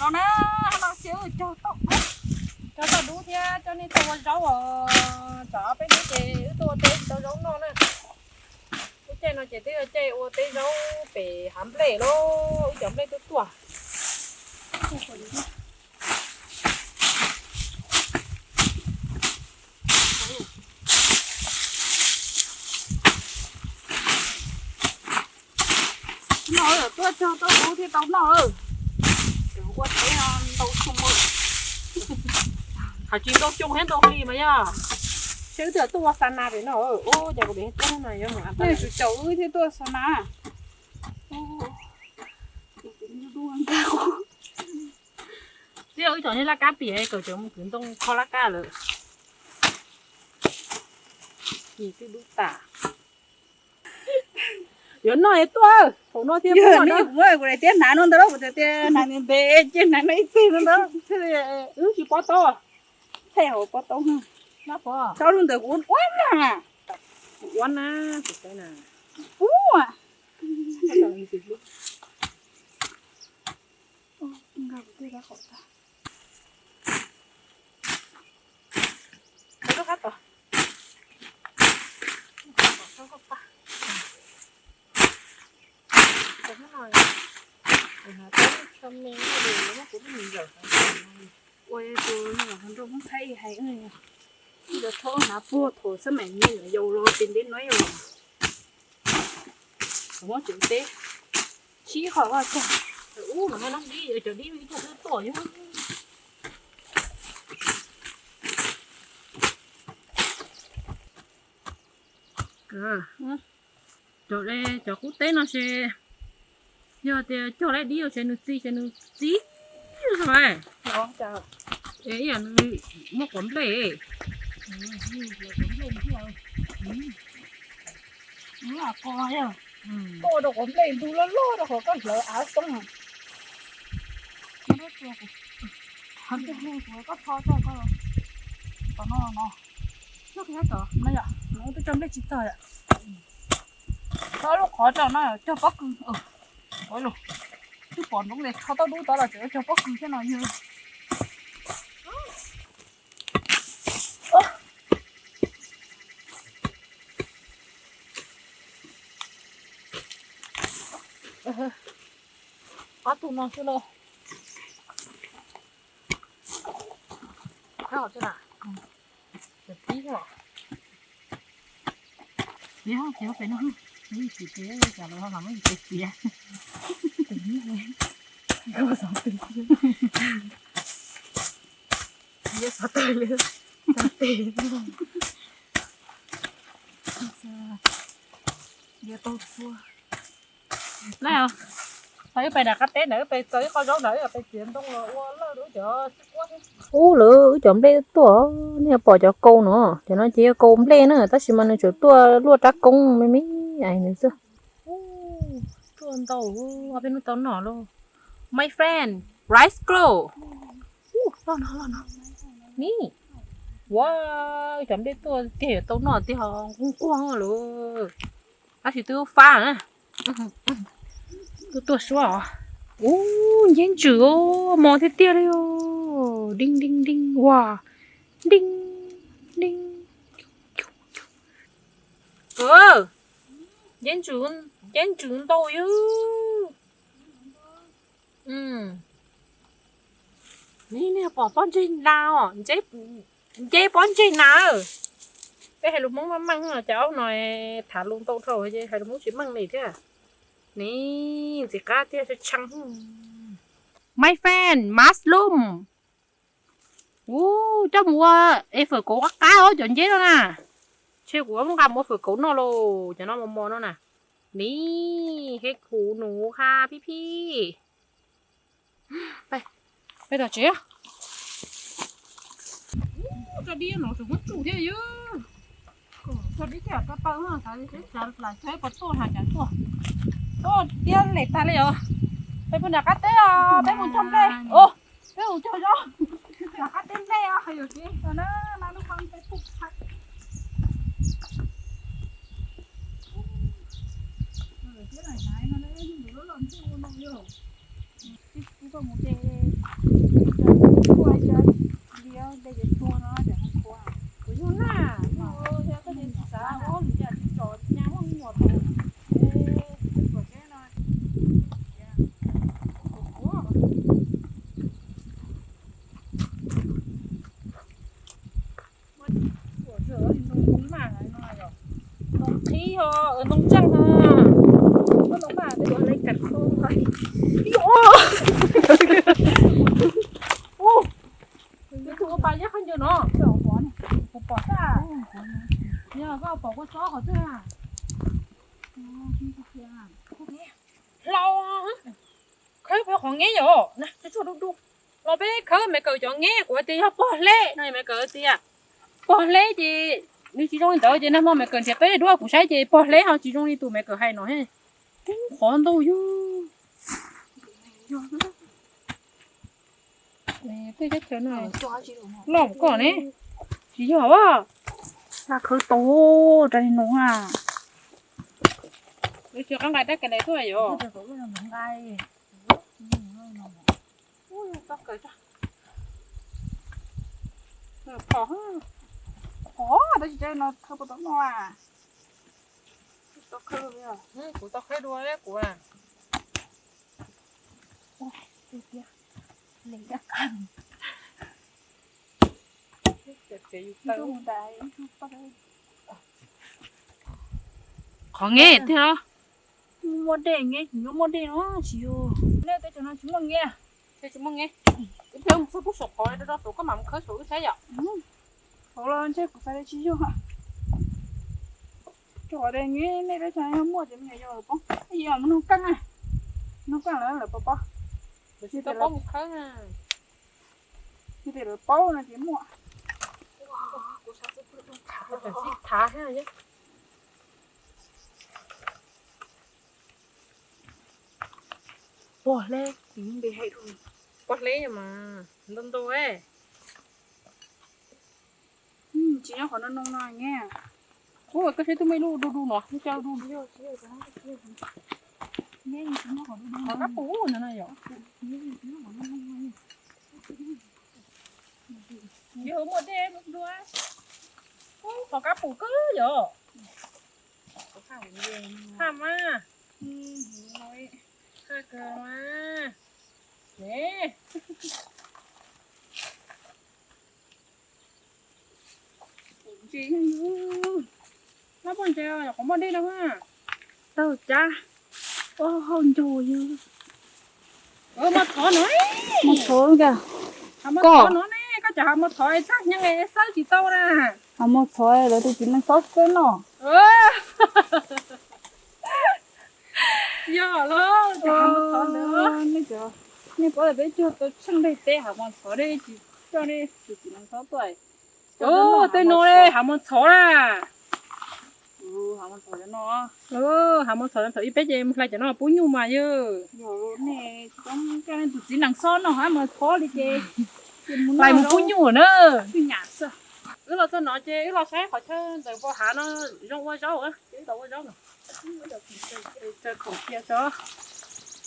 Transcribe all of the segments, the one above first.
No na, no ces wb cog toj, cog toj dub thiab coj nej tuaj ua zaub os. Tsam peb hnub ces wb tuaj ua teb tsis tau zaub noj na. Lub caij no ces twb yog caij ua teb zaub pem hav nplej lauj, wb cov nplej tuaj tuaj. No tuaj cog toj dub thiaj tau noj. Ua teb no ntau xyoo, hais tsis ntau xyoo thiab ntau hli mas yog. Seb wb twb tuaj ua xa nas pem no, ua cas kuv pem teb no yuav mus, nej tsum caum wb thiaj tuaj xa nas. Twb yog wb cov niag laj kab pim kom cov mus kwv ntoo kho laj kab lawm. Yim twb dub tas. Yuav noj es tuaj, thaum no thiaj muaj na. Kuv tias hnav no ntawd, kuv tias hnav ntev ntev ces hnav no ib teg no ntawd. Wb tsis pob taub. Thaij hauv pob taub. Tso lub ntawd kuv ua na. Kuv ua na, kuv saib na. Ua. Ua tus nrog Hmoob Thaib hais, ib co thaub hnav puag thaum xab maim me nyuam yaus los ces ntev no los. Muab tsev teb sib qho vaj tag. Ub, no muaj dib, cov dib ib tug twb tuaj yog. Cov, cov qub teb no ces yog tias cog laib dib ces nws txi ces nws txi. Ib yam nws muaj quav nplej. Tuaj rau quav nplej ntug loj loj rau qhov koj hlawv av xoob. Koj tho coj koj tom no no. Twb cog nplej tsis txog yom. Txhob lub qhov rau no cog pob kws. Twb pom nroo li tho tau dub tod los tseem cog pob kws thiab no yog. Ob tug no xwb lauj. Tib ces pem no, ib tsis pem cas los los muab ib txiav. Xov tawg li, xov teg. Tau txhua. Tau wb pais nram qab teb ntawd, wb pais txaws ib qho zaub ntawd, wb pais txiav ntoo los ua lawj rau wb cov xib kuab thiab. Ub, lawv wb cov nplej tuaj, nej pom cov kau no, cov no ces yog kau nplej na, tab sis mas nws tseem tuaj luaj rab koob me me ais nws xwb. Tuaj ntau, ob peb hnub tau noj lauj. My friend, rice grow. Loj no, loj no. Ni, ua, cov nplej tuaj tiag yuav tau noj tiag, nquag nquag lawm. Tab sis twb fab na. Tuaj tuaj suab os. Ub, nceb ntsws os, mos tiag tiag li os. Ding ding ding, ua, ding ding. Nceb ntsws, nceb ntsws ntau yog. Ni, nej pom pob ntseg na os, nceb pob ntseg na. Peb hais lus Hmoob meej meej, cas ob no tham lus ntau dhau ces hais lus Hmoob tsis meej li thiab. Ni, ntxim qab tiag, tshee tshee. My friend, mushroom. Ub, coj mus ua es fawm kauv qab qab os cov nceb no na. Ntshe kuv nqa mus ua fawm kauv noj lauj, cov no mos mos no na. Ni, hej kuv nus ha phij phij. Peb tom tsev. Tso dib no tseem muab tsum thiab yog. Tso dib thiab tso taw no, xav seb cas lam tso ib qho tuaj has cas tuaj. Tuaj tiab lem tag li os. Peb pw nram qab teb os, peb mus cog nplej. Peb mus cog zaub nram qab teb nplej os, yog tsev no na, lub qab peb pum. Ntoo qhib ho, ntoo tseej ho. Muab ntoo maj, ntoo maj, ntoo maj. Tus ua pas yab qhov ncauj no. Kuv pom, yog koj pom kua txob qhov twg? Hlau, khawb peb qhov nge yom, tsuag tsuag dub dub. Los peb khawb Maiv Kawm cov nge, kuv hais tias yog pog hleb no, Maiv Kawm tias pog hleb ces nws tsis zoo li ntawd ces nag hmo Maiv Kawm nrhiav peb duab kuv saib ces pog hleb ho tsis zoo li tus Maiv Kawm hais no. Qhov ntau yog tej teb chaws no loj koj ne, tsis yog a. Khawb tau rau li no a. Lawv tsis qab nqaij dab ka dais tuaj yom. Pom, tab sis no khawb puas tau no a? Kuv tau khawb dua kuv. Qhov nge thiab los? Muaj dej nge, nyob muaj dej no tsis yog. Nej teb chaws no tsis muaj nge. Tsis muaj nge. Ib pliag mus txog pub saum qhov do do saum koj mam mus khawb saum wb saib yom. Hauv los ntshe kuv xav tias tsis yog. Rau qhov tias nge nej teb chaws no yog muaj ces me nyuam yaus poob. Yog mus nug Keej na, nug Keej lawv lawv puas paub. Yog tias lawv paub no ces muaj. Pog hleb, pog hleb mas ntau ntau. Tsis nyob qhov no no no nge. Ua koj saib twb muaj ib lub du du no, ib co du. Qhov kab pum no no yom. Yog muaj dej dua. Qhov kab pum kawg yom. Haj mas. Haj kawg mas. Ne. Ntses, lab muaj ntses, qhov muaj dej no ha. Tau cab, ua hauj ncaug yog. Mos txhov no, mos txhov koj, koj cov hav mos txhov txaj nyeej xawb tsis tau na. Hav mos txhov lawv tus txiv neej xob xwb no. Yog los, nej paub tias peb cog tau tsheej nplej teb hav mos txhov dej tsis coj nej tus txiv neej xob tuaj. Tej no hav mos txhov na. Hav mos txhov no, hav mos txhov thaum ub peb ces mus hlais cov no pub nyuj mas yog. Tus txiv neej xob no hav mos txhov li ces hlais mus pub nyuj na. Wb los txog no ces wb los saib qhov chaw ntawm pos hav no zoo ua zaub, ces wb los ua zaub no. Tsaws khoom cia tso.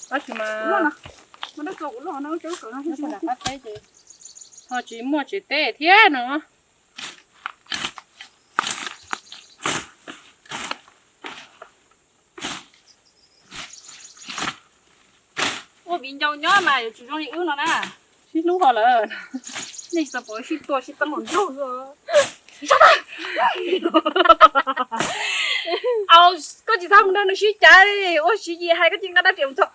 Tab sis mas ho tsis muaj tsev teb thiab no. Ua viv ncaus nyob mas yuav tsis zoo li wb no na. Sib hlub ho lawm. Nej tsis tau pom sib tua sib teeb los nraug. Au, koj tsis txhob mus nrog nws sib cav li, ua siv yim hais koj cia nqa dab riam mus txog.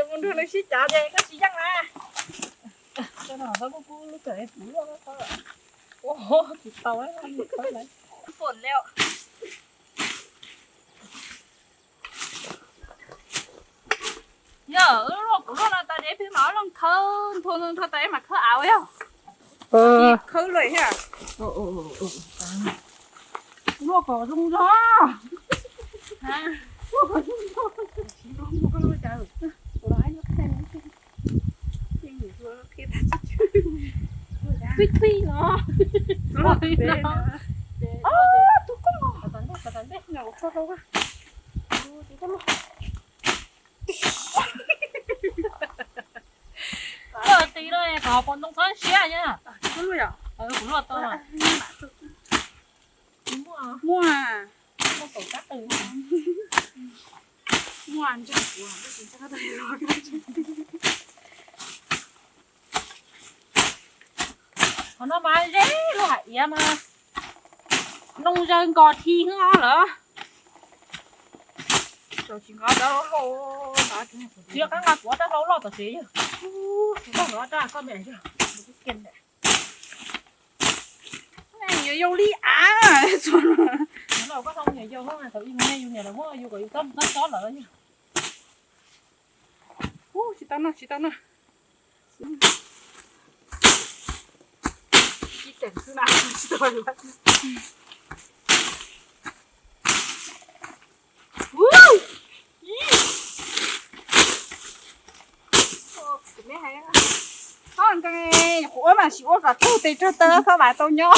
Mus nrog nws sib cav ces koj tsis yeej na. Tsis tau. Yog wb luaj kuv luaj no tas ces peb mam ua loo khawb nthua nthua tas peb mam khawb av yog. Khawb lawm thiab. Luaj kom zoo zog. Twb twb no. Tus koj. Ti no kom pom ntoo txhob siab na. Kuv luaj tau. Muaj. Muaj ntag. Qhov no mas ze lub hais iav mas noo zaws nkos thi lawm. Tsis nqa dab laug, tsis nqa kuv dab laug loj tom tsev yog. Koj no raj koj me yog. Yuav yau li av. Koj no yau, yus niam lawv muab yus kom yus txob txob txob lawm. Tsis tau noj, tsis tau noj. Txhob nkees, kuv ua mas sim ua kom tag tes tag taw txhob vam tau nyob.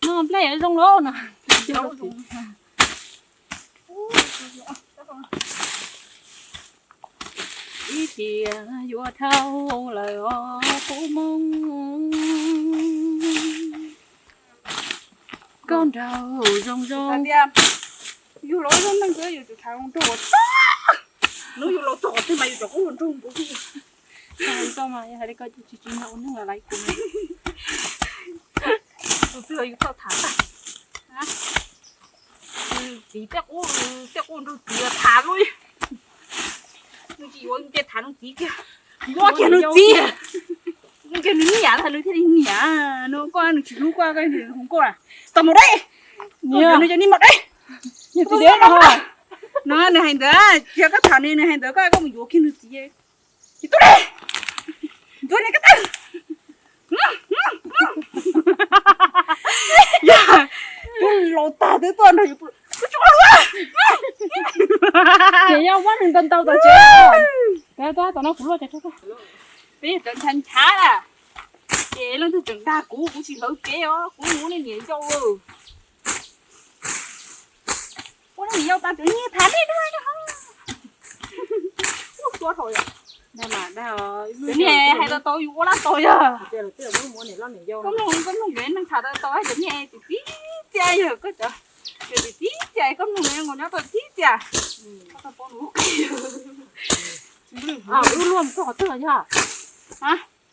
No nplej zoo lawm no. Ib tiam yuav dhau lawm os kuv Hmoob. Koj nraug zoo zoo. Yus laus zoo neeg yus tsum tham zoo nraug. Hnub yus laus txog qhov twg mas yus tsum qub hluas nraug npaum li. Koj mas hais li koj tsis tsis nyob ua neeg lawm kuv. Tus twg yus txawj tham tag. Txiv tej qub, tej qub nraug txiv tham lub. Nws tsis yuav nws ces tham nws txiv kiag. Yuav kiag nws txiv. Nws kiag nws niam ntag nws thiaj li niam no, koj nws tsis hlub koj, koj nws hu nkauj a. Tau mus deb. Nws cov niag maum deb. Nws txiv deb no. No nws hais ntawd, cia koj tham nws, nws hais ntawd koj, koj mus yuav kiag nws txiv. Tsis tuaj li. Ntxuav niag kab tawg. Yog, twb laus tag twb tuaj nrog yus, twb tsis ua luaj. Ces yog muab nws ntau ntau tom tsev. Tab tom no kuv luaj ces rau koj. Peb tseem ncha ncha na. Ces leej twg tseem dag kuv, kuv tsis hlawv kev os, kuv mus ua niam yau. Ua niam yau tas cov niag tham nej dua. Ua tua thaum yom. Cov niag hais tau tau yus ua lab tau yog. Koj mloog, koj mloog yuav neeg tham tau tau cov niag tib txia yog koj cov, tib txia koj mloog nkaus nyob tau tib txia. Wb luaj mus txog qhov twg los yog?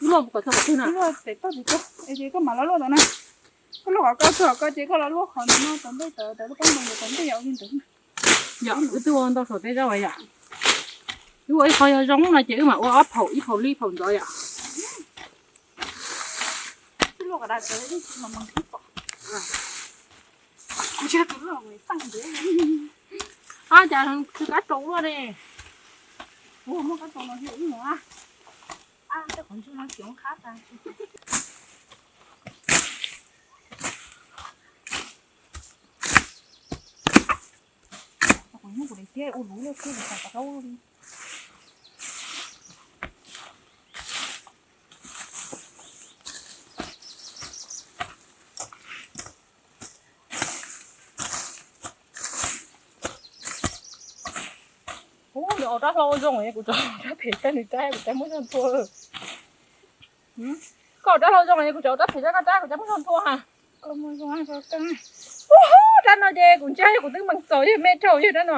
Wb luaj mus kom txog qhov twg na? Wb luaj pem toj tim ko, es koj mam los luaj tom no. Koj luaj qhov ko txog qhov ko ces koj los luaj qhov ntawm no tom ntej, tom lub pob ntoo ntawm tom ntej yom, li ntawd. Yom, wb twb ua ntau saum tej zaub yom. Wb ua ib qho yog zoo no ces wb mam ua ob phaum, ib phaum li ib phaum ntxov yom. Ab, cas tsw kab raus luaj ne. Muaj kab raus no ib mus a. Ab, tej qhov ntswg no tsis ua qab tas. Qhov nyob kuv daim tiab ua luv luaj thiab, kuv xav kom rau ua li. Ub, nws ua rab hlau zoo, kuv rov rab phem rab nws rab, kuv rab muab zog nthua. Koj ua rab hlau zoo, kuv rov ua rab phem rab koj rab, kuv rab muab zog nthua ha. Ub, rab no ces kuv ntsia kuv twb mees txaus yog me dhau yog rab no.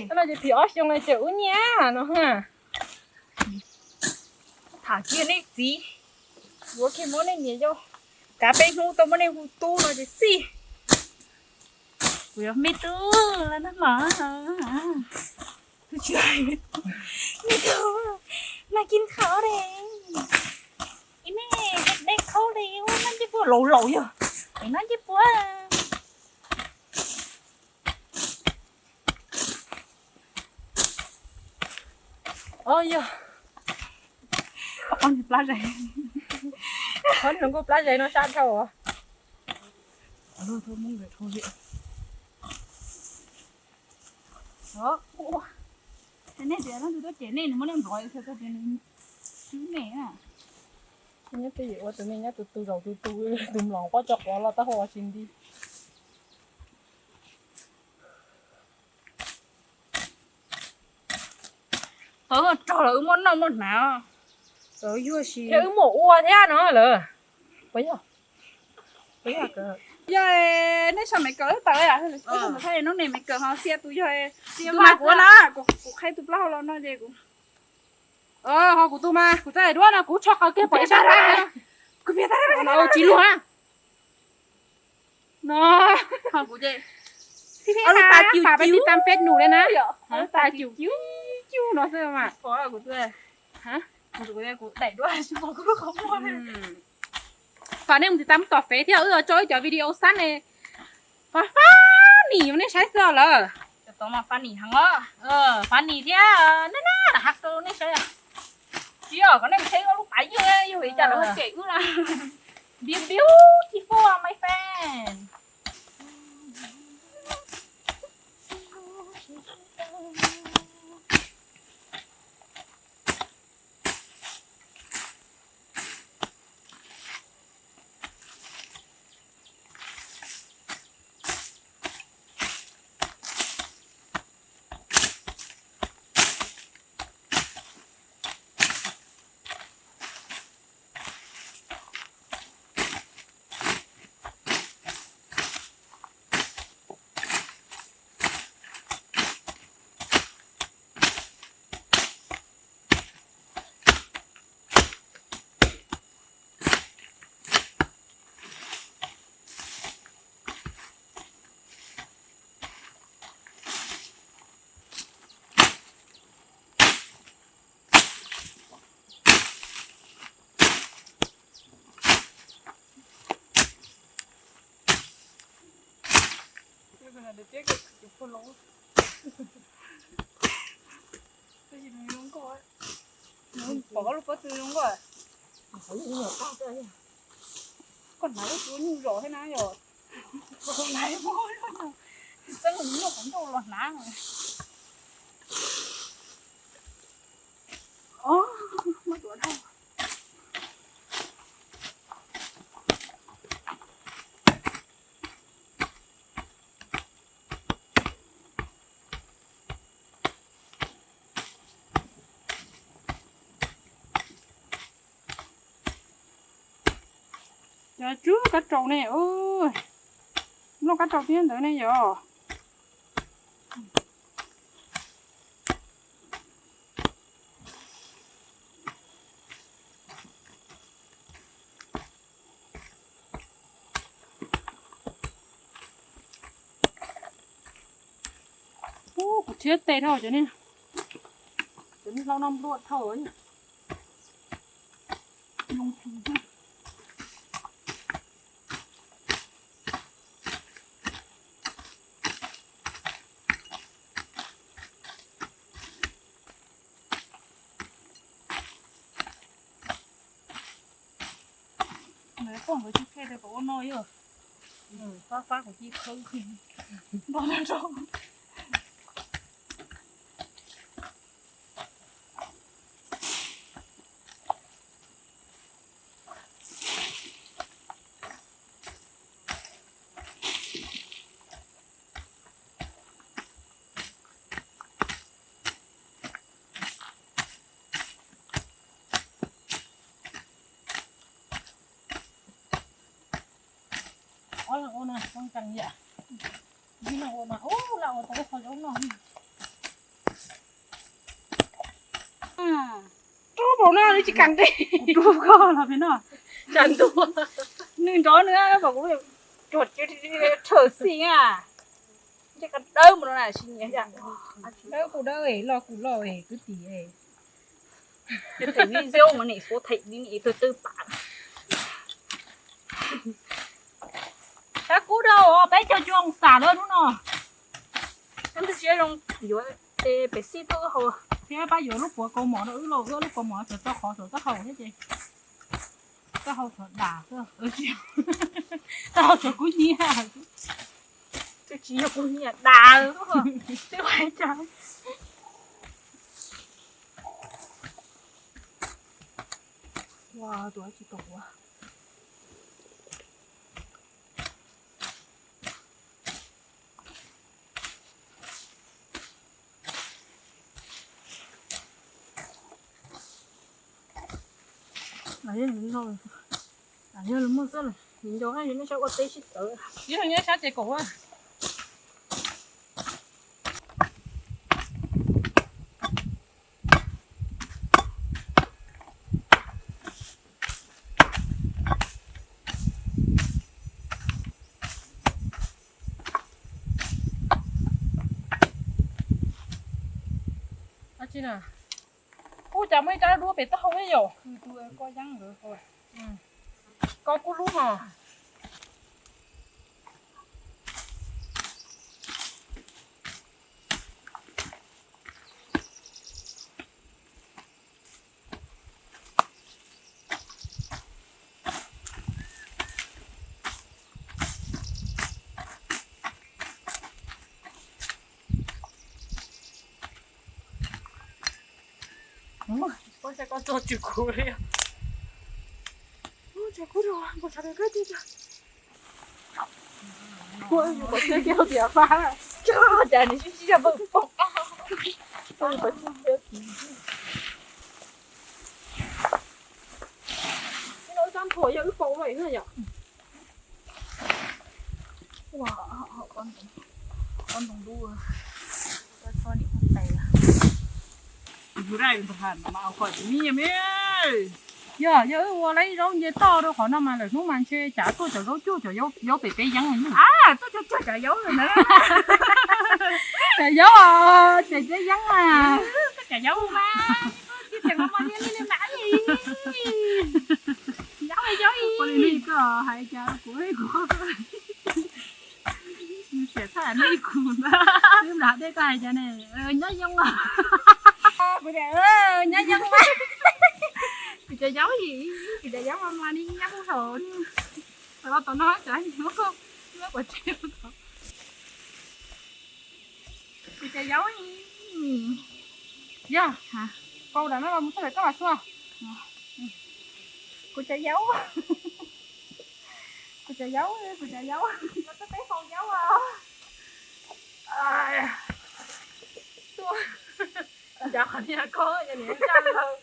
Rab no ces phim ob xyoo no ces ub nyiab no ha. Tham kiag nej txiv, yuav kiag muab nej niam yau, kav peb hnub tau muab nej hu tub no ces xij. Kuv yuav me tub lawm na mas. Tus tsis hais me tub, me tub, noj kib khaub li. Ib me dej khaub li, noj ncej puab laus laus yog, noj ncej puab. Ob yog, qhov niag plab zais, qhov niag hluas nkauj plab zais no sab dhau. Nej tias leej twg tuaj cem nej, nws muab nej nplov txhia txog tias nws swb nej na. Nyob twj ywm ua tus me nyob tus tu zaum tus tu, tus mlom quab cov quav los tab hau ua tsis nti. Tau rog los wb muaj noj muaj hnav, wb muaj ua thiab no lawm. Yog nej sau me kawm lub tawv, no ne me kawm ho xia tus yog tus mas kuv na, kuv qhib tus plaub hau los no ces kuv, ho kuv tus mas kuv txawj duab no kuv tsho qaws kiag pom ib sab, kuv piav tas no tsis luag na. No, kuv ces, pab peb tiv tam peb nus li na, tas cus cus no xwb mas. Kuv daim duab, kuv qhov muag. Kom nej mus tiv tam tom fev thiab, wb tso ib cov video xab ne, fab fab nim nej saib xwb lawm. Fab nim heev os, fab nim thiab na na lam hab rau nej saib. Tsis yog kom nej saib lub pav ywg, yog li cas lawv cem wb na. Be beautiful, my friend. Pom koj lub pob tw zoo nkauj. Koj hnav lub tsuav nyuj zom thiab na yom. Txeeb nyuj qhov ncauj los hnav. Cov tsub kab raus ne, noj kab raus thiab ntawd ne yom. Ub, kuv thiab tes dhau cov ne, cov ne hlau no nplua dhau. Poj nkawd tsis khe tias kom ua no yog, fab fab kuv cia khawb nto no rau. Ob leeg ua no, ua ntsees yam. Ib leeg ua no, ub, lam ua tau ib qho zaub noj. Rub npaum no nws tsis kam nqi. Kuv rub koj los pem no. Tsam ntuj nws nrov nws pom kuv ruam rhawv xij na. Ntsej qab dawb npaum no na, tsis nyiam. Dawb kuj dawb, loj kuj loj, kwv tij. Them video mas nim xub them li nim twb twb pam. Sab kub dhau, peb caug cuaj oo xam lawm hnub no. Tab sis zoo yuav pem xij tuaj wb haus thiab pab yuav lub puav kaus mom rau wb los, wb lub kaus mom txawm tau qhov txawm tau haus thiab ces tau haus txog dam xwb, tau haus txog kub hnyiab. Twb tsis yog kub hnyiab dam, twb ua cas. Ua tus tsis tau ua. Yog muaj xwb, nco nej sab ua teb sib tawv. Yog nyob sab ces kaum. Ua cas muaj ib rab duab pem taub hau yom? Koj kub lub hos. Koj txog tsis kuv li. Ua cas kuv los npau suav kawg tiag. Ua cas nws sib sib zog npawg poob. Wb txhob nthuav yog wb poob lawm na yom. Ua, ntoo dub, txhob niam tais. Yog, yog wb ua lawv zaub nce toj rau qhov no mas lawm hnub mas ntshe cas tuaj cov zaub cuag cov yaub pem peb yeeb. Tuaj cuag cov yaub na. Cov yaub, ces peb yeeb a. Cov yaub mas, cov yaub mas, yaub, yaub, koj hais cas kuv, kuv xiam thaj nej kuv ntag. Wb nram dej koj hais cas ne? Nyob zoo os. Kuv tias nyob zoo mas. Kuv cov yaub, kuv cov yaub mas mas li nyob hauv. Los tau no cas muab koj muab kuv tsev. Kuv cov yaub, yog, pau ntawm no los mus txog pem koj mas xua. Kuv cov yaub, kuv cov yaub, kuv cov yaub, kuv cov peb pau yaub os. Tuaj, ncav qhov niag ko, yog niam ncaj lawm.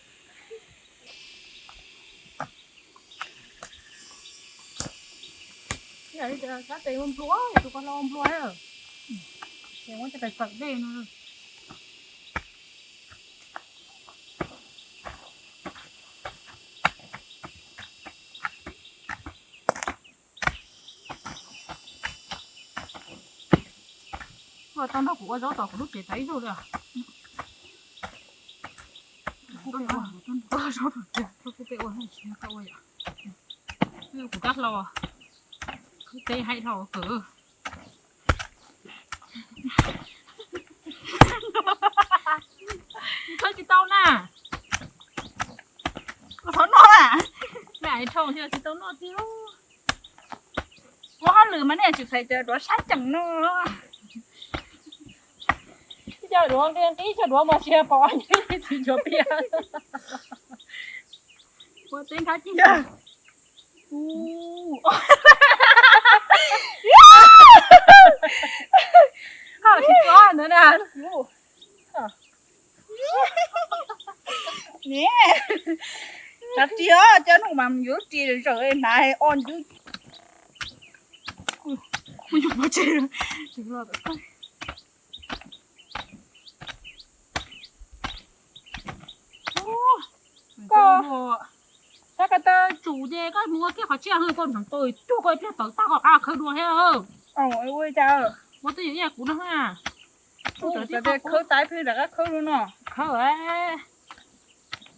Sab tes ua nplua, tus ko hlo ua nplua thiab. Ces muab coj pais tawm dej no. Ua tau nrog kuv ua zaub tom kuv lub tsev tas ib zaug li. Kuv peb ua, kuv peb ua, kuv kab hlau, kuv teb haib dhau kawg. Thawb tsis tau na. Thawb noj na. Me ais dhau thiaj tsis tau noj thiab. Muaj hauj lwm mas nej tsis txhais tes duav sab ceem no. Ib co duav nqi nqi, ib co duav mas tsis pom txiv cuav piam. Ua teb nthab cig. Tsis txob ntawd na. Niam, cov ris os, cov num mas yuav ris zawm hnav o ncub. Koj, koj ko taw tsum ces koj mus ua kiag qhov tsiaj hwj, koj ntxeev tau cuag koj ib pliag tawv tag koj qab khawb dua thiab. Ua cas, ua twj ywm ib yam kuv no na. Khawb tais pheej rov qab khawb dua no. Khawb,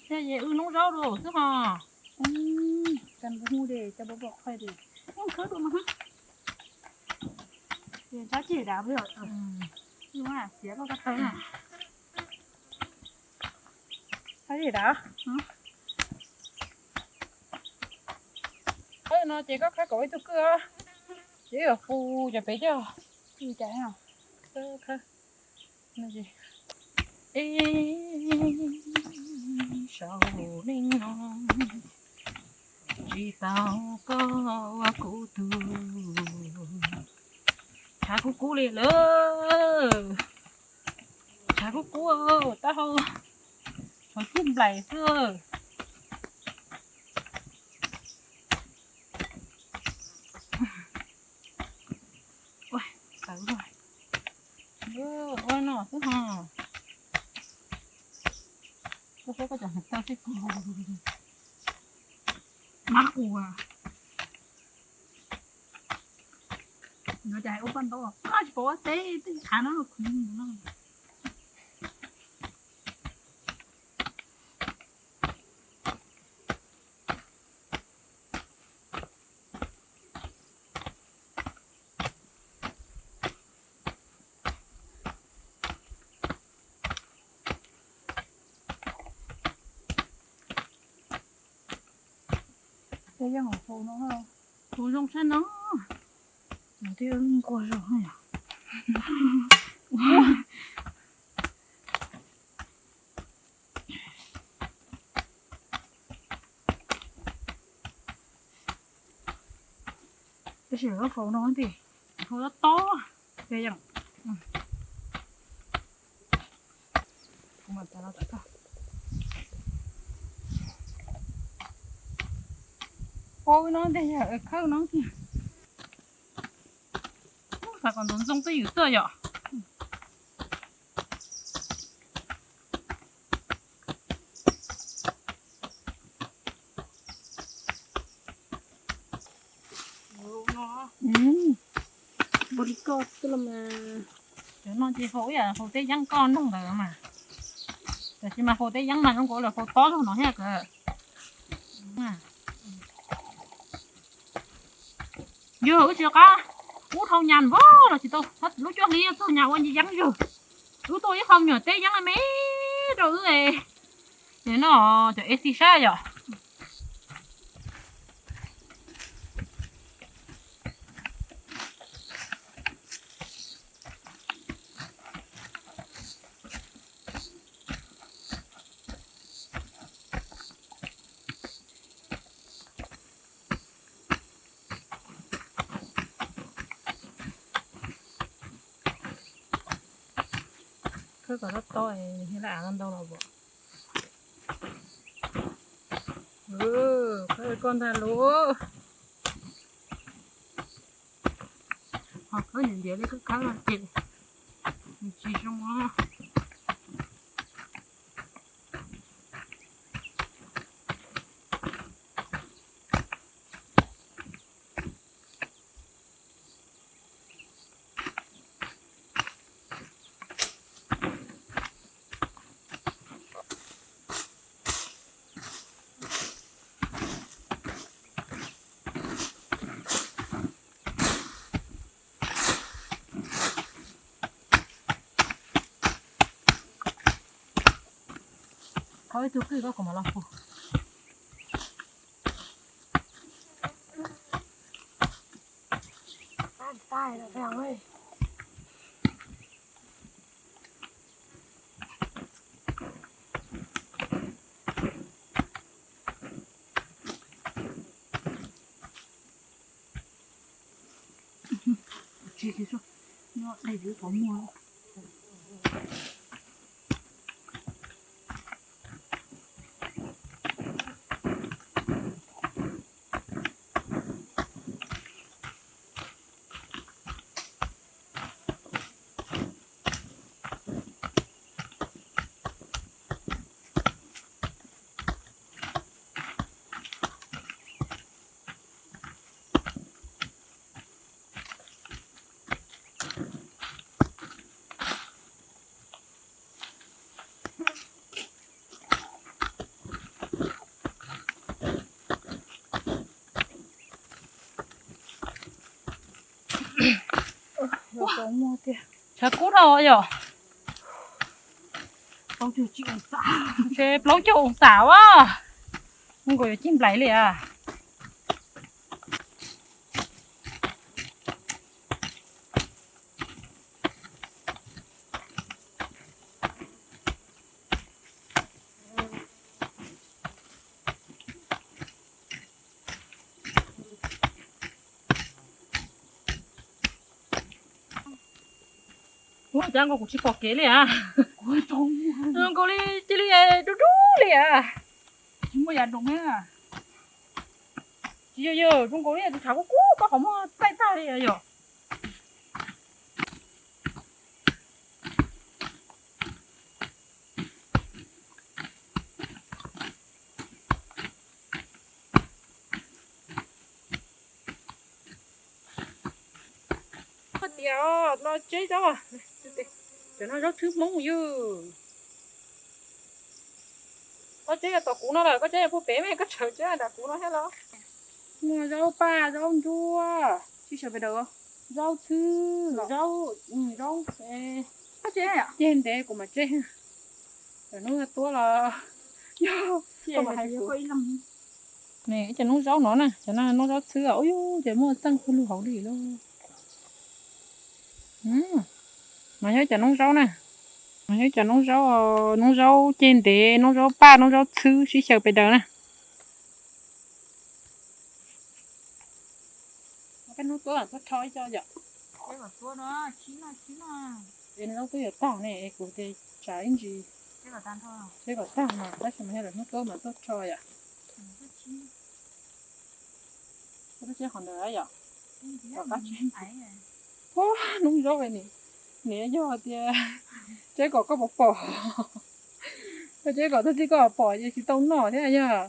yog es wb noob zaub dua xwb ho. Cas hu de, cas pom qhov de. Khawb dua mas. Txhob cem dav, xiav koj ko taw na. Txhob cem dav. No ces koj khawb kom ib tug kwj, ces yuav fu cov pem coj. Ib zaug neej no tsis tau koj ua kuv tug. Tshav kub kub li lawm. Tshav kub kub, taub hau tshav kub nplaim xwb. Ua no xwb ho. Koj saib koj cov hneev taw xwb. Mab qus. No cas hais ua paj ntaub, tsis pom ua teb tej khav no los khuv no. Tej yeej hauv hau no, hau zoo sab no. Nws twb nquag zog yom. Tab sis lawv hau no ntej, hau tob tob. Tej yeej, kuv mam tas los tom koj. Hau no ntej yog khawb no tiag. Xav kom ntxoov ntxoo twj ywm tuaj yom. Npau li koj xwb los mas. Cov no ces hau ib yam hau teb yeeb koj nug ntawd mas. Tab sis mas hau teb yeeb mas zoo nkaus li hau tob zog no thiab. Yog wb tsis qab, wb dhau nyas npog los tsis tau, lub cuaj hli txog nyas ua yeeb yug. Wb tuaj ib qho nyuam teb yeeb me rau wb. Nim no cov A C sab yom. Khawb kom tob tob, thiaj li av ntau los pom. Khawb koj ntag lauj. Ho khawb nyiam ntiav li khawb khawb no ces tsis zoo. Qhov ib tug kwj koj kom mam los pug. Tshav kub dhau yom. Ntshe plaub caug oo xam a. Nkaus yuav cig nplaim li a. Ua cas nkaus kuv tsis pom kev li a. Nkaus li cia li dub dub li a. Tsis muaj yam nroos me. Tsis yog, yog zoo nkaus li tus tshav kub kub koj qhov muag txaij tag li yom. Yog no tseb zaub, cov no zaub txhwb Hmoob yog. Koj tseb yog tom kuv no lawm, koj tseb yog puag pem mas koj tseem tseb nram kuv no thiab los? Muaj zaub paj, zaub ntsuab, sib xyaw pes daws, zaub txhwb, zaub, zaub, koj tseb, ceg ntev kuv mam tseb. Cov noob tuab los yog, ib cov noob zaub no na, cov no noob zaub txhwb, ua yus ces muaj txeej pawg lug hauv li lauj. No yog cov noob zaub na, no yog cov noob zaub, noob zaub ceg ntev, noob zaub paj, noob zaub txhwb sib xyaw pes daws na. Peb hnub tuab tuaj rho ib co yom. Es hnub tuab yuav tag ne, es kuv tias tsam ib ntsis. Tseb kom tag mas tab sis mas yog lawm hnub tuab mas tuaj rho yom. Tuaj tseb qhov ntawd yom. Ua, noob zaub ni, nws yog tias tseb kom koj pom pom, koj tseb kom tag txij koj pom ces tsis tau noj thiab yog.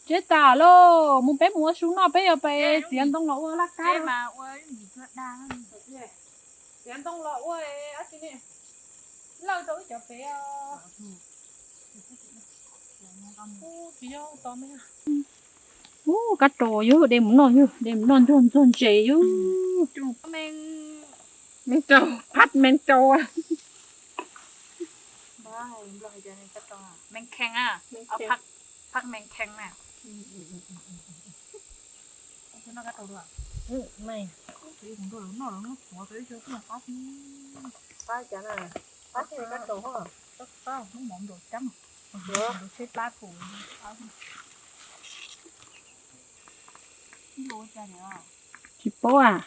Tseb tas lauj, mus peb mus ua su noj, peb yuav pem txiav ntoo los ua laj kab. Txiav ntoo los ua dab tsi ne, lawj rau wb cov pem. Ub, kab rau yog de mus noj, yog de mus noj ntxuag ntxuag ntses yog. Me rau, phab me rau. Me kheej, phab me kheej na. Pab cas na, pab thiaj li kab rau hos. Tsis paub a.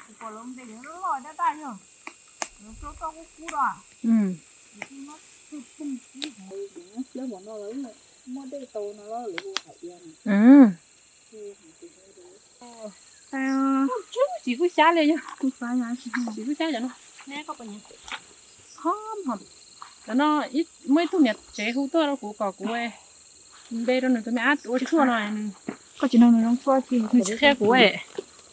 Tsis kuj xyab li yog. Tsis kuj xyab cov no. Cov no muaj ib tug niam tsev hu tuaj rau kuv kom kuv npe rau nws tus me ab ua tshuaj no. Koj tsis nug nws zoo tshuaj, nws tsis qhia kuv.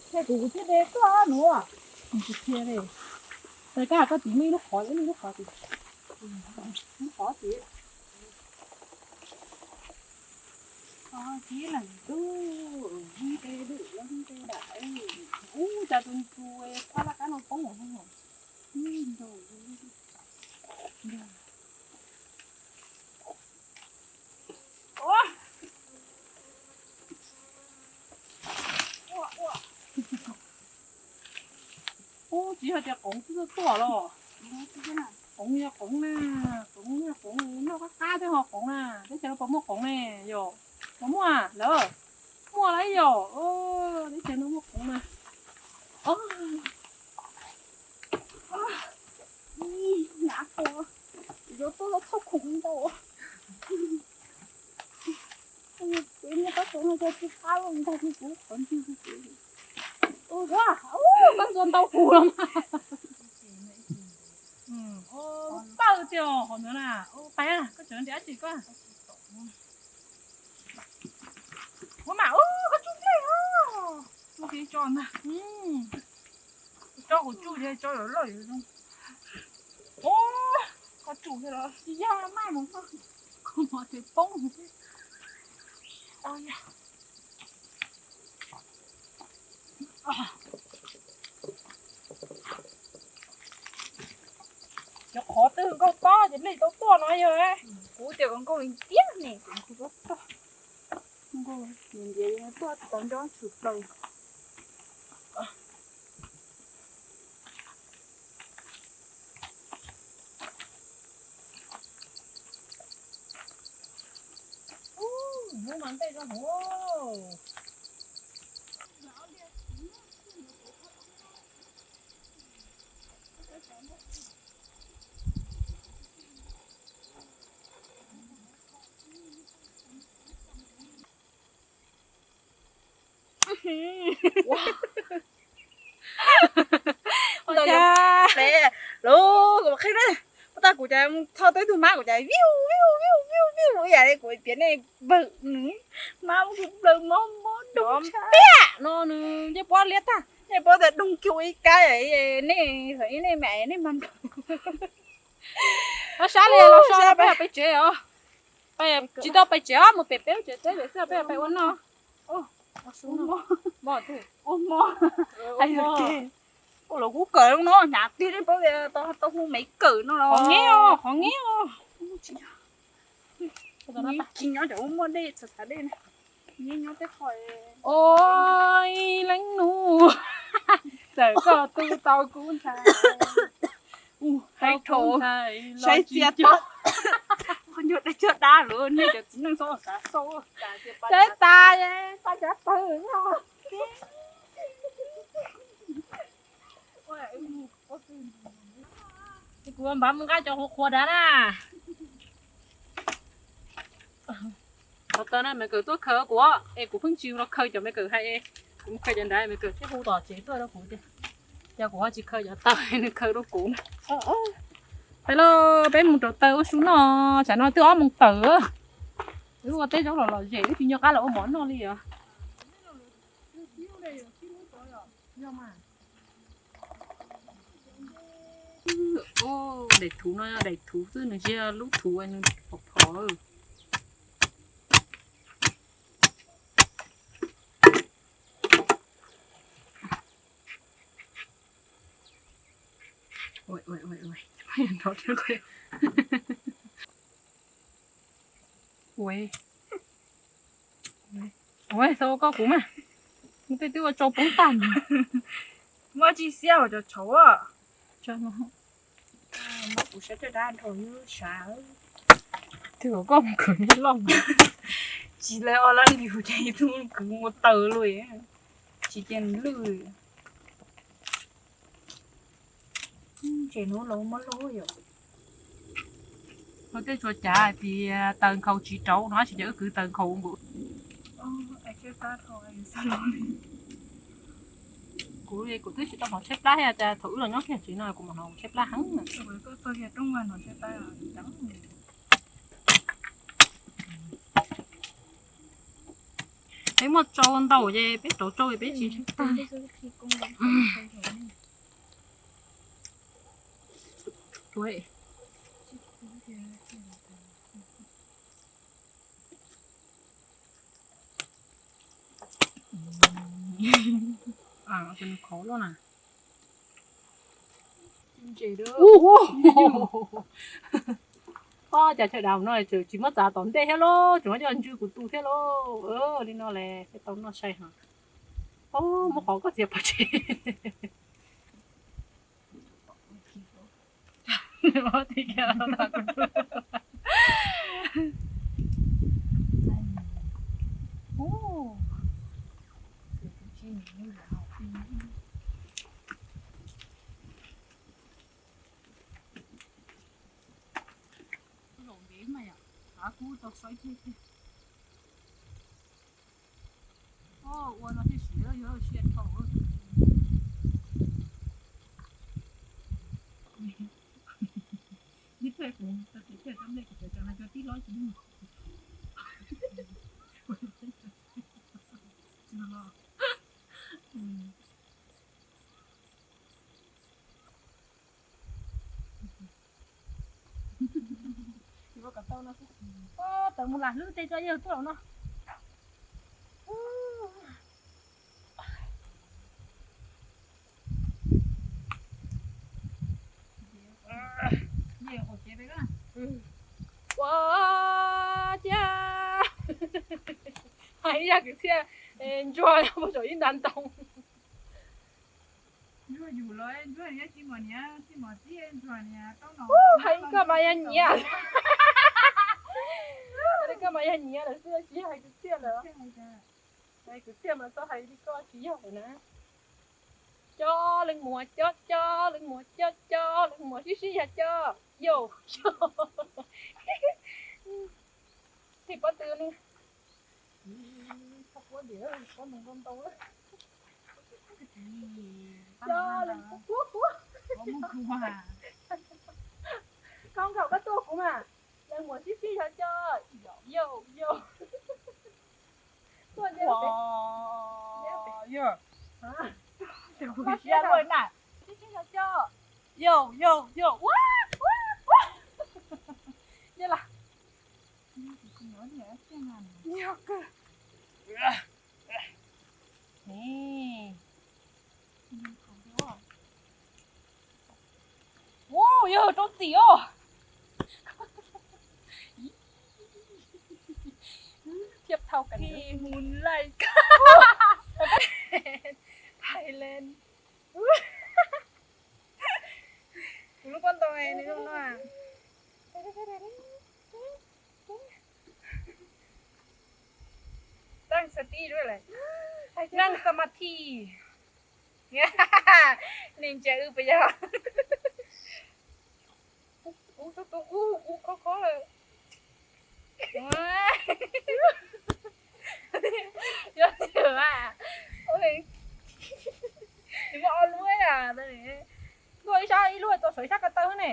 Qhia kuv, kuv thiaj de tuaj nuav. Nws tsis qhia li. Koj, koj tim muaj ib lub qhov, ib lub qhov tim, lub qhov tim. Tib leeg tub, nte dum los nte dam, ub, cas tus ntsus phab laj kab no poob. Ub, tsis yog tias qoov xwb tuaj los. Qoov yog qoov na, qoov yog qoov, noj qab qab thiab ho qoov na. Teb chaws no puas muaj qoov ne yom? Puas muaj lawm? Muaj lawm yom? Teb chaws no muaj qoov na. Ib, hnav kua, yuav tuaj los txhob khoom ntau. Kuv muaj kab rau no cov tsis qab los ntag, kuv qhov ntswg. Ua, koj ntxuag ntau kuv los mas. Tawj tiag qhov ntawd na. Pais, koj tseem nrhiav dab tsi koj? Ua mas, koj tsuj dlej os. Tsuj kiag tso ntag. Tso kuv tsuj thiab, tso yuav loj yuav zoo. Ua, koj tsuj thiab los tsis yog maj mus koj, koj mos tseem poob. Cov qhov twg nkauj tob ces nplej tau tuaj no yog. Kuv tias kom nkauj li tiag ne, kuv nkauj tob tob. Nkauj li ntiav tuaj tau nco tshwm plaws. Ub, hnub no ntej zoo hauv. Ua cas lub Kuv cas viu viu viu viu viu ua yam li kuv piav nej npawg nws, mas kuv nplawg mob mob dub tshaj. Piam no nws ncej puab liab tag, ncej puab tas doog kiag ua ib kab, nej, nej mam nplawg. Los sab li, los so peb pais tsev os. Tsis tau pais tsev os, mus pem peb lub tsev teb xwb, peb pais ua noj. Ua hmo. Ua hmo. Ua los kuv kawm no hnyav tiag, nej paub tias tau hu Maiv kawm no los. Qhov ngeeb os, qhov ngeeb os. Nyob cov muaj dej, xav xav dej na. Nyob nyob tej qho. Oj, leej nus, txawm koj tu tau kuv ntxhais. Hais rau saib txias tau. Qhov ncauj dab cog dab lawm, nej cov txiv neej txhob xav xauj. Saib tas, paj cov pawg. Kuv npaj mus nqa cov qhuav qhuav dab na. Qhov tau na, Maiv kawm tuaj khaws kuv, es kuv pheej tsis los khaws cov Maiv kawm hais, kuv mus khaws cov nrad, Maiv kawm thiaj hu tom tsev tuaj rau kuv tias, cas kuv ho tsis khaws cov taws nws khaws rau kuv na. Peb lauj, peb mus rauv taws ua su noj, tsam no twb ob moos tawm. Wb ua teb zaub los lom zem, wb tsis nco qab los ua mov noj li os. Daim thuv no yog daim thuv xwb, nws tsis yog lub thuv nws phom phom. Ua tau koj kuv mas, tej twb ua tsau poob tag. Muab tsis xiab hauv cov tshauv. Muab kuv sab raj dab nrho yus sav. Twb kom koj mus khwv nyob loj. Tsis lawv o lab liu ces tus kwv mus taws lawm, tsis cia nws lwj. Tseem hnub los muab lub yom. Ua tej tsuas cav hais tias taws nkhaus tsis rauv no, tab sis ces wb kwv taws nkhaus nkaus. Kuv, kuv twb tsis tau hnov tshaib plab thiab, cas thaum wb los nyob kiag tsev no kuv mam hnov tshaib plab heev. Peb muaj tsau ntau ces peb rauv tsau peb tsis tshaib plab. Khov loj na. Ob, cas chaw dav no tseem tsis muab txav tom ntej thiab lauj, tseem muab coj ntswj kuv tu thiab lauj. Li no las thiaj tau noj sai heev. Muab qhov koj txiav pov tseg. Zaum ntev mas yom, av kub tau saib thiab tiag. Ua no thiaj siav, yog siav dhau. Ib txhia kuv tau tias thiaj tau nplej kuv tseem tseem hais rau tij laug tsis Tawm mus lam hlwb tej tso yawg tuaj no. Ua cia, hais ib zaj kwv txhiaj ntsuag muaj tsoom ib nta ntoo. Hais koj mas yog nyiam, hais koj mas yog nyiam lawm xwb tsis yog hais kwv txhiaj lawm. Hais kwv txhiaj mas txhob hais li koj tsis yog lawm na. Cob leej muam, cob cob leej muam, cob cob leej muam sib sib yag cob yau. Tej pob tw ne. Cob leej muam, koj tuaj kuv mas. Mus sib sib xyov coj. Yau, yau, yau. Tuaj ntsia pem. Yau. Ua siab luaj na. Sib sib xyov coj. Yau, yau, yau. Ua, ua, ua. Yau las. Yog kawg. Ua, yog rau txim os. Thiab thau kas Moonlight Thailand. Kuv lub pob ntoo nws zoo no.ตั้งสติ ด้วยเลย นั่งสมาธิ Neeg ntsia wb puas yog? Kuv tus kub kuv khob khob lawm. Yog tiag mas, nws muaj ob lub. Tuaj ib sab, ib lub tau saum ib sab ko taw ne.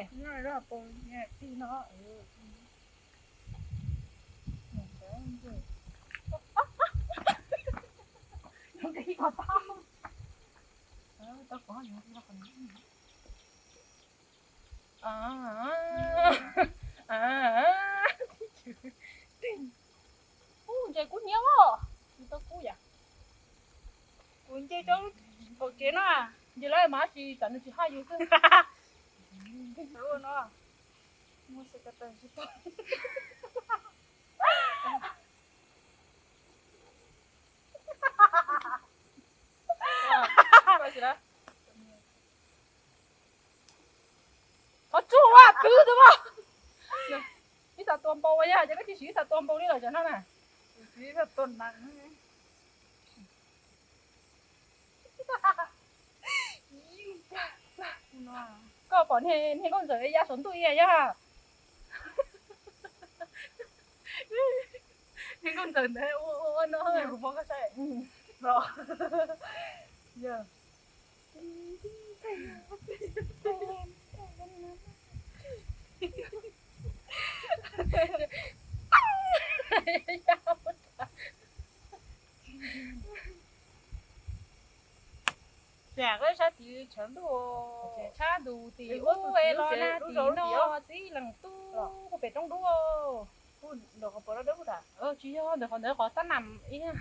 Ub, ntses kub hnyiab os. Tsis tau kub yam. Kuv nce rau qaum tsev no, nce lawm mas tsis tsam nws tsis haj yus xwb. Ua no, muaj xwb ko taw tsis tau. Qhov tsuj a, twv twb mas. Ib txhais tua npau yog ces koj tsis siv ib txhais tua npau li los cov no na. Koj pom niag nkauj ntxawm ya saum ntuj ia yog? Niag nkauj ntxawm ntawd ua ua no. Tsam koj sab tid tshav ntuj, tshav ntuj tim ub los na tim no, txib leej tub pem roob dub. Tsis yog ntawm qhov ntawd qhov xab nam ib.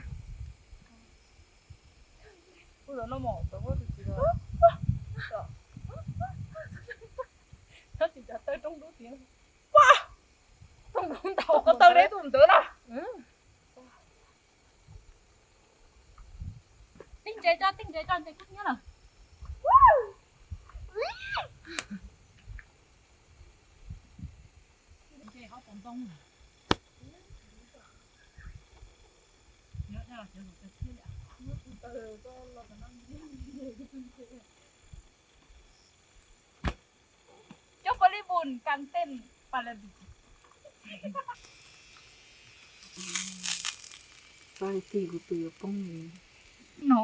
Tab sis cov taw roob dub tiag. Roob dub ntau, qhov taw deb tuaj ntawd na. Tib ntses tso, tib ntses tso, ntses kub hnyiab lawm. Ntses hauv paus ntoo. Cov volleyball kan ten pa la bi. Txoj hais tias kuv tus yuav poob li. No,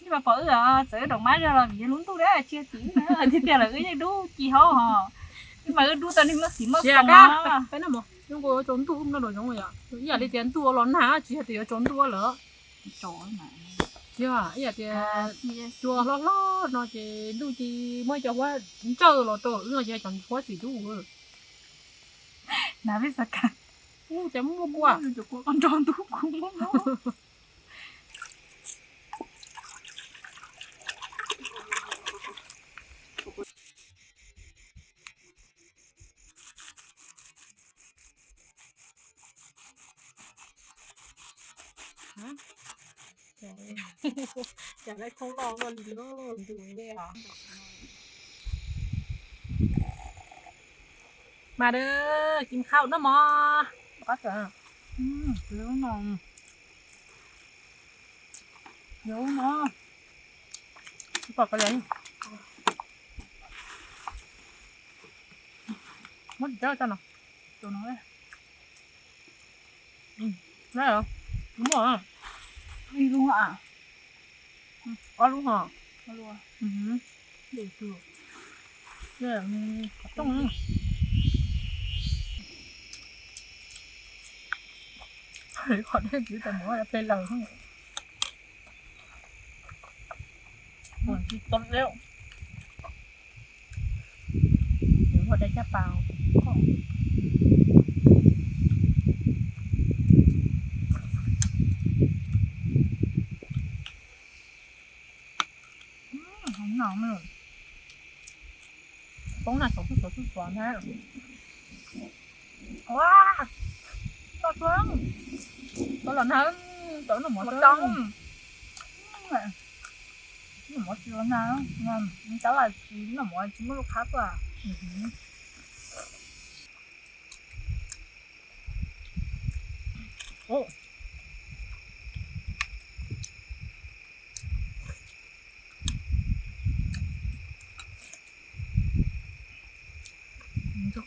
ib mas pom wb txawm daum mab zog los vim yog lub ntuj dab tsi tim tiag tiag lawm wb yeej dub ci hauv hos. Ib mas wb dub tau neeg muaj xim muaj xoo. Peb no, zoo nkaus tsaus ntuj no los zoo yom, ib yam li tias ntuj los nag tsis yog tias yuav tsaus ntuj lawm. Yog ib yam tias cua hlob hlob no ces ntuj ci muab cov huab ntsawj los rau wb no ces cov huab txim dub. Nav peb xav kas. Ub, cas muaj kua, cov kua nrog ntug kuv muab. Mas da, kim khau na mog. Qab no, no, pom ka le. Muab tsis tau tso no. Tus no. Muaj. Ib lub, ob lub hos. Qhov rooj. Qhov rooj. Qhov dej tsis tau mus ua peb lawm. Ua tsis tau lawm. Ua dej caj pas. Poob na, xov xwb xov xwb xov na. Ua, tau tuaj, tau los na, tau noj mov tau, noj mov tsis los na, tau tsis noj mov tsis muaj lub qhab tuaj.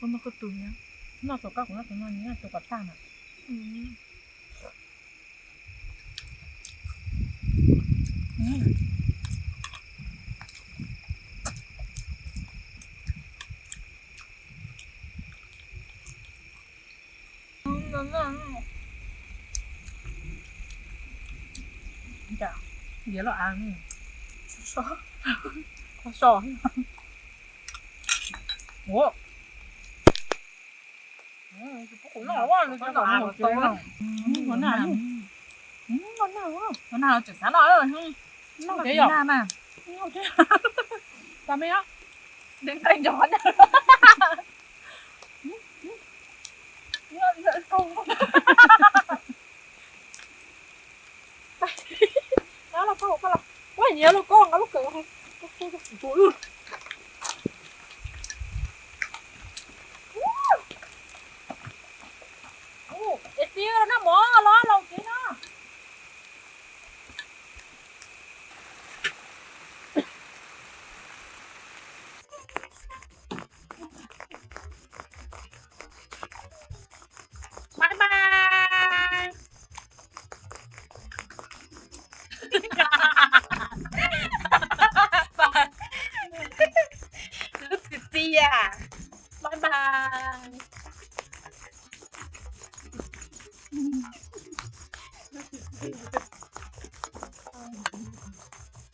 Noj koj tus, noj tus koj, kuv noj tus no, noj tus kom tag na. Diav los av, so, ua, kuv noj, ua na, ua na, tseem xav noj, noj kev yom, tas me, deev nqaij nco qhov na. Lauj, koj, koj los, ua nyiav lauj, koj nqa lub kawm, es xib noj mov los los kev no. Bye bye. Lub txiv txias. Bye bye.